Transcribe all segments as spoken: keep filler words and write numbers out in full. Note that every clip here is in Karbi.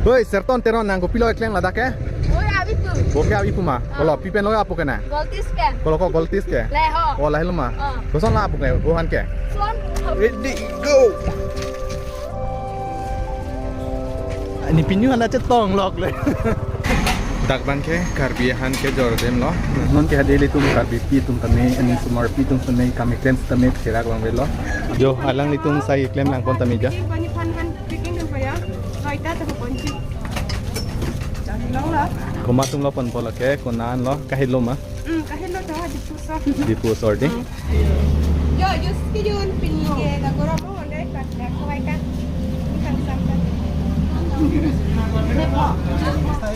Oi, Serton Teron nang kopilo eklem ladak ke? Oi, avi pu. Bo ke avi pu ma? Ah. Kolo, pi pen lo apo ke na? Goltis ke. Kolo ko Goltis ke? Le ho. Oh, lahelo ma? Ah. Koson la apo ke? Ohan ke? Son. Ready, go. Ini pinyu anda chetong lok le. Dak abang ke Karbi ahan kejor adim lo. Non ke hadi ilitum Karbipi atum tame, aning osomar pi atum tame, kam eklem tame therak abang avelo. Jo, alanglitum sai eklem langpon tame ja. Pini aphan han picking kan paya. Kaita ta ponji. Long la. Komat atum lo ponpo lake, konat lo, kahelo ma? Hmm, kahelo ta Diphu osor. Diphu osor di? Hmm. Jo, jus ke jun pini ke ta gorom lo, onde kat na kaita. Ikan sampan.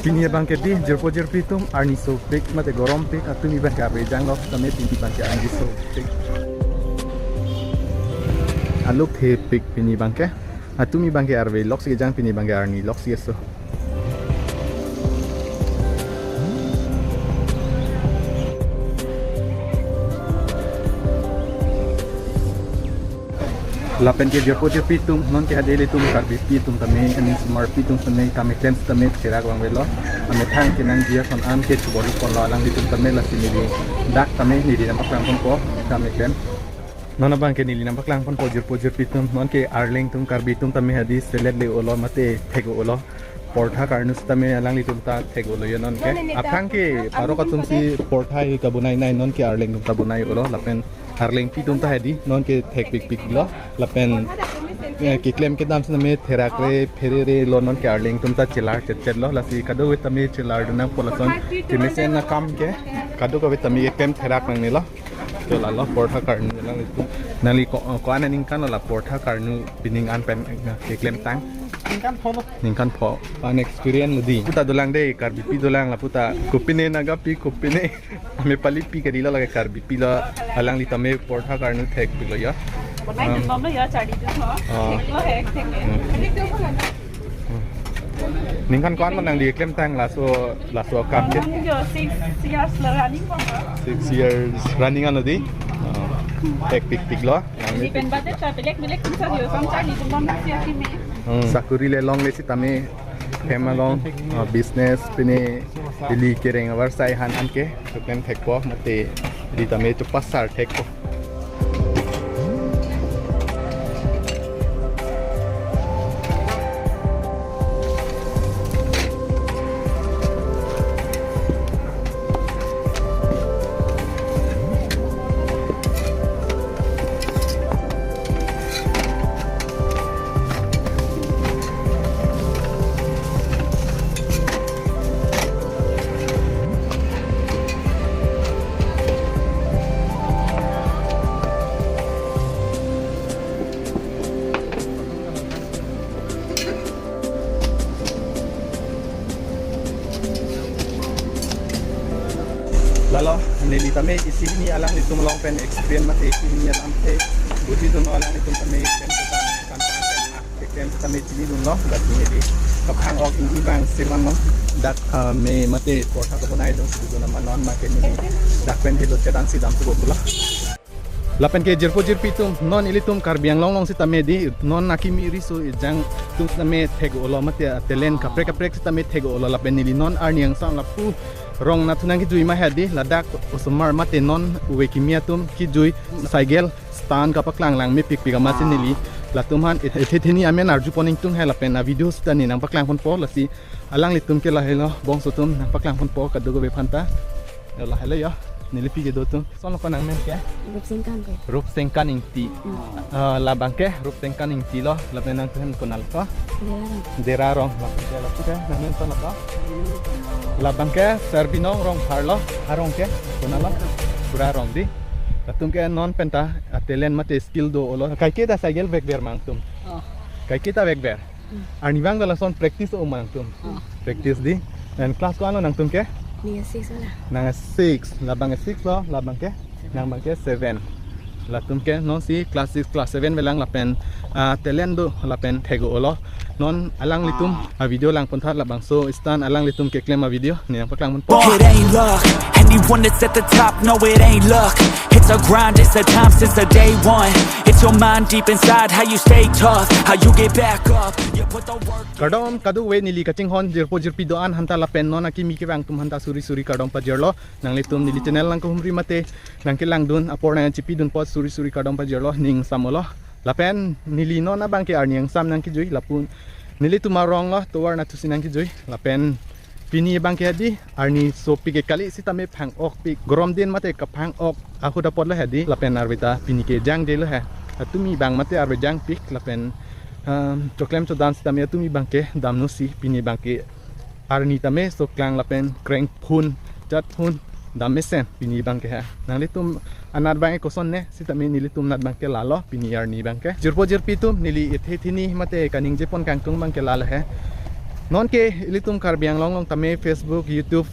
Pini abang ke di, jirpo jirpi atum, arni sopik, mate gorompik, atumi abang ke arve jang lo, tame pini abang ke arni sopik. Aluk thepik pini abang ke. Atumi abang ke arve lok si kejang, pini abang ke arni lok si keso. Lapen ke jirpo jirpi atum, non ke hadi ilitum Karbipi atum tame, aning osomar pi atum tame, kam eklem tame therak abang avelo. Amethang kenangji ason an ke chubor-i ponlo alanglitum tame, lasi neli dak tame neli nangpaklang ponpo kam eklem. Non abang ke neli nangpaklang ponpo jirpo jirpi atum, non ke arleng atum Karbi atum tame hadi selet le-olo mate thek-olo. Portha karnu sitame alanglitum ta thek-olo jo non ke. Non ini ta aphrang ke portha parok atum si portha hi kabonai nai, non ke arleng atum ta bonai-olo, lapen arlengpi atum ta hadi non ke thekpikpik lo, lapen, eh, keklem kedam sitame therakre pherere lo, non ke arleng atum ta chelar chetchet lo, lasi kadokave tame chelar dun nangpo lason kemesen akam ke kadokave tame keklem therak nangne lo. To lalo portha karnu alanglitum. Nangli ko, ko-an aningkan lo la portha karnu pining an pen, eh, keklem tang? Ningkan pho lo. Ningkan pho. An experience lo di. Puta dolang de, Karbipi dolang la puta. Kopine Nagapi, kopine Amepalipi ke di lo lake Karbipi lo. Alangli tame portha karnu thekpik lo jo. Bonai, um, dun bom lo jo, charli dun lo. Oh. Thek lo, hek, thek. Hmm. Ningkan ko-an ma nangli keklem tang laso, laso akam ke? Nang jo six years lo running ko ma. Six years running ano di? Oh. Thekpikpik lo. Nangli pen bate cha belek belek tum sa jo sam charli dun bom si akimi. Hmm. Sakuri le longle sitame hem along, uh, business pine ili kereng avarsai han an ke. Keklem thekpo mate di tame chepasar thekpo. Lalo, neli tame isi hini alanglitum along pen experience mate isi hini alam te, buti dun alanglitum tame pen ketan kan kan kan. Keklem tame chini dun lo, dak neli kaphang ok ini bang sirman lo. Dak, ah, me mate portha kabonai dun si dun nama non ma ke neli dak pen helo chedan si dam tu bola. Lapen ke jirpo jirpi atum, non ilitum Karbi Anglong along sitame di, non akimi riso ejang atum sitame thek-olo mate talent kaprek kaprek sitame thek-olo, lapen neli non arni angsam lapu rong nathu nangkejui ma hadi, ladak osomar mate non ove kimi atum kejui cycle stand kapaklang lang mepikpik amatsi neli latum aphan ethe theni amen arjupon ingtung he lapen a video sita ne nangpaklang ponpo, lasi alanglitum ke lahelo bongso atum nangpaklang ponpo kadokave aphanta. Lahelo jo, neli pi kedo atum. Koson lo ko nangmen ke? Rupsingkan ke. Rupsingkan Ingti. Hmm. Ah, labang ke Rupsingkan Ingti lo, lapen nangtum hem konat lo ko? Dera Rong. Dera Rong, lapen ke lapu ke nangmen koson lo ko? Labang ke Sarbinong Rongphar lo, arong ke konat lo? Pura Rong di. Latum ke non penta, ah, talent mate skill do-olo. Kaike ta cycle vekver ma nangtum? Oh. Kaike ta vekver? Hmm. Arnivang ta lason practice o ma nangtum? Oh. Practice di. And class ko-an lo nangtum ke? Nang six lo. Nang six. Labang six lo, labang ke? Nang abang ke seven. Latum ke non si class six, class seven velang lapen, ah, talent do lapen thek-olo. Non alanglitum a video langpon tha labangso stand alanglitum keklem a video ne nangpaklang ponpo. It ain't luck. Anyone that's at the top, no, it ain't luck. It's a grind, it's a time since the day one. It's Your mind deep inside, how you stay tough, how you get back up. You put the work. Kardom kadokave neli kachinghon jirpo jirpi do-an aphanta lapen non akimi kevang atum aphanta suri suri kardom pajirlo. Nanglitum neli channel nangkehumri mate nangkelangdun apor nangchipidun apot suri suri kardom pajirlo, ning samlo. Lapen neli non abangke arni angsam nangkejui lapu nelitum arong lo tovar nathusi nangkejui. Lapen pini abangke hedi arni sopik ke kali sitame phang-okpik, gorom din mate kaphang-ok ahut apotlo hedi. Lapen arve ta pini ke jangjelo he. Atumi abang mate arve jangpik lapen, um, choklem chodam sitame atumi abangke damnosi pini abangke arni tame soklang lapen krengphun jatphun dam mesen pini abangke he. Nanglitum anat abangke kosonne sitame nelitum anat abangke lalo pini arni abangke. Jirpo jirpi atum neli ethe thini mate kaningjepon kangtung abangke lalo he. Nonke ilitum Karbi Anglong along tame Facebook, YouTube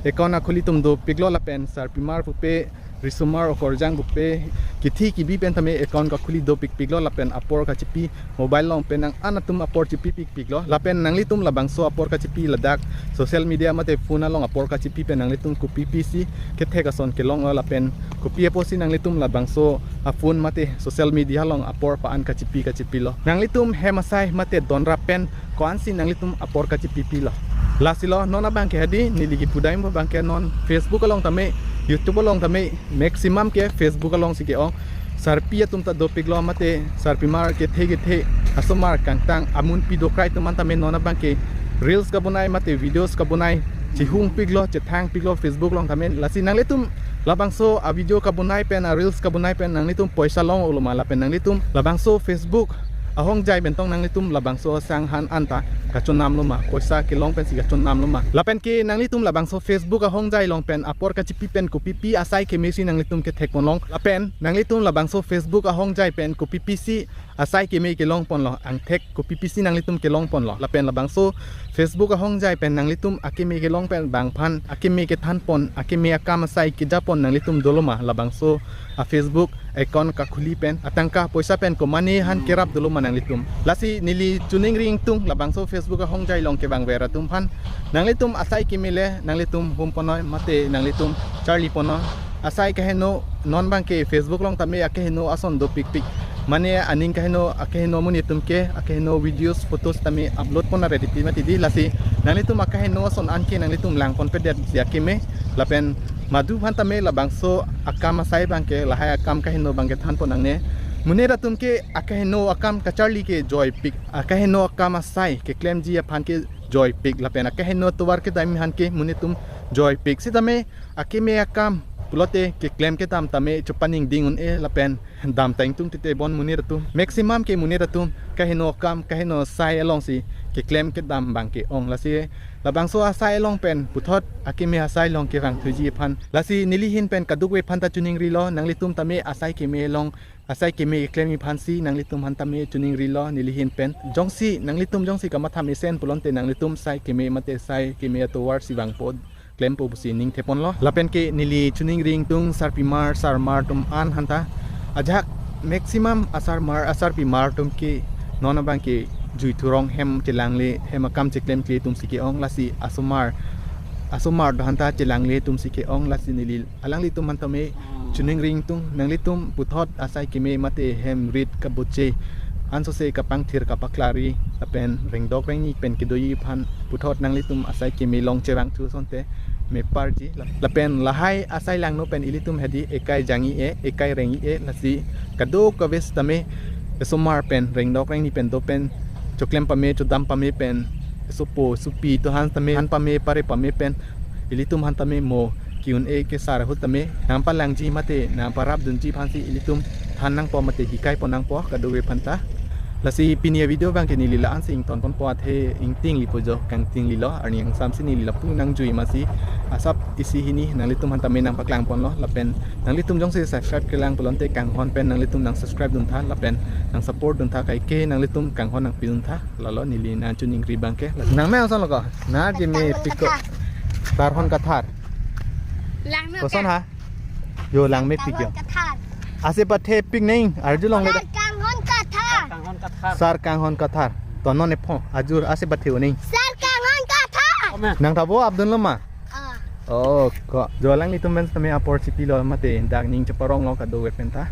account akhuli atum dopiklo lapen sarpimar pupe risomar okorjang pupe kithi kibi pen tame account kakhuli dopikpiklo lapen apor kachipi mobile along pen nang-an atum apor chipipikpiklo. Lapen nanglitum labangso apor kachipi ladak social media mate phone along apor kachipi pen nanglitum kopi pisi kethek ason kelonglo lapen kopi apotsi nanglitum labangso aphone mate social media along apor pa-an kachipi kachipilo. Nanglitum hem asai mate donrap pen ko-ansi nanglitum apor kachipipilo. Lasilo non abangke hedi neli kipudam abangke non Facebook along tame, YouTube along tame, maximum ke Facebook alongsi ke-ong. Sarpi atum ta dopiklo mate sarpimar kethe kethe asomar kangtang amunpi dokrai atum an tame non abangke reels kabonai mate videos kabonai chihungpiklo chethangpiklo Facebook along tame. Lasi nanglitum labangso a video kabonai pen a reels kabonai pen nanglitum poisa long-olo ma lapen nanglitum labangso Facebook ahongjai pen tong nanglitum labangso sang han anta kachonamlo ma, poisa kelong pensi kachonamlo ma? Lapen ke nanglitum labangso Facebook ahongjai along pen apor kachipi pen kopipi asai kemesi nanglitum kethekponlong? Lapen nanglitum labangso Facebook ahongjai pen kopipisi asai keme kelongponlo, angthek kopipisi nanglitum kelongponlo? Lapen labangso Facebook ahongjai pen nanglitum akeme kelong pen bangphan akeme kethanpon, akeme akam asai kejapon nanglitum dolo ma? Labangso a Facebook account kakhuli pen atangka poisa pen komane han kerap dolo ma nanglitum? Lasi neli choningri ingtung labangso Facebook ahongjai along kevangver atum aphan. Nanglitum asai kemele nanglitum humponoi mate nanglitum charliponoi. Asai kaheno non abangke Facebook along tame akaheno ason dopikpik. Mane aning kaheno, akaheno amonit atum ke akaheno videos photos tame upload pon areti mati di. Lasi nanglitum akaheno ason anke nanglitum langponpedetsi akeme. Lapen madu aphan tame labangso akam asai abangke lahai akam kaheno abangke thanpon nangne. Monit atum ke akaheno akam kacharli ke joipik, akaheno akam asai keklemji aphan ke joipik lapen akaheno tovar kedam aphan ke monit atum joipik. Sitame akeme akam pulote keklem kedam tame chopaningding un-e lapen dam ta ingtungtite bon monit atum. Maximum ke monit atum kaheno akam kaheno asai alongsi keklem kedam abangke ong. Lasi labangso asai along pen puthot akeme asai along kevangthuji aphan. Lasi neli ahin pen kadokave aphanta choningrilo, nanglitum tame asai keme along asai keme keklemji aphansi nanglitum aphan tame choningrilo neli ahin pen. Jongsi nanglitum jongsi kamatha mesen pulote nanglitum sai keme mate sai keme atovarsi vangpo klempo pusi ning theponlo. Lapen ke neli choningri ingtung sarpimar sarmar atum an aphanta. Ajahak maximum asarmar asarpimar atum ke non abangke juithurong hem chelangle hem akam cheklemkle atumsi ke-ong. Lasi asomar asomar do aphanta chelangle atumsi ke-ong. Lasi neli alanglitum aphan tame choningri ingtung, nanglitum puthot asai keme mate hem rit kaboche ansose kapangthir kapaklari lapen rengdok rengni pen kedoji aphan puthot nanglitum asai keme along chevangthu asonte meparji. Lapen lahai asai langno pen ilitum hedi ekai jang-i-e, ekai reng-i-e. Lasi kadokave sitame esomar pen rengdok rengni pen do pen choklem pame chodam pame pen esopo esopi atum aphan tame than pame pare pame pen ilitum aphan tame mo ki-un-e kesar ahut tame nangpalangji mate nangparapdunji aphansi ilitum than nangpo mate hikaipon nangpo kadokave aphanta. Lasi pini avideo abangke neli la-ansi ingtonponpo, athe ingtinglipo jo, kangtinglilo. Arni angsamsi neli lapu nangjui masi asap isi hini nanglitum aphan tame nangpaklangponlo. Lapen nanglitum jongsi subscribe kelang pulote kanghon pen nanglitum nangsubscribe duntha lapen nangsupport duntha, kaike nanglitum kanghon nangpiduntha. Lalo neli nangchoningri abangke. Nangme ason lo ko? Nangji mepik ko? Karhon Kathar. Langno. Koson ha? Yo, langmepik yo. Karhon Kathar. Ase pathepik neng, arjulongle. Sar Kanghon Kathar. Sar Kanghon Kathar. Tonon epho, ajur ase pathe o neng. Sar Kanghon Kathar. Nangtabo Abdul lo ma? Ah. Oh, ko. Jo alanglitum pen tame apor chipilo mate dak ning cheparonglo kadokave aphanta.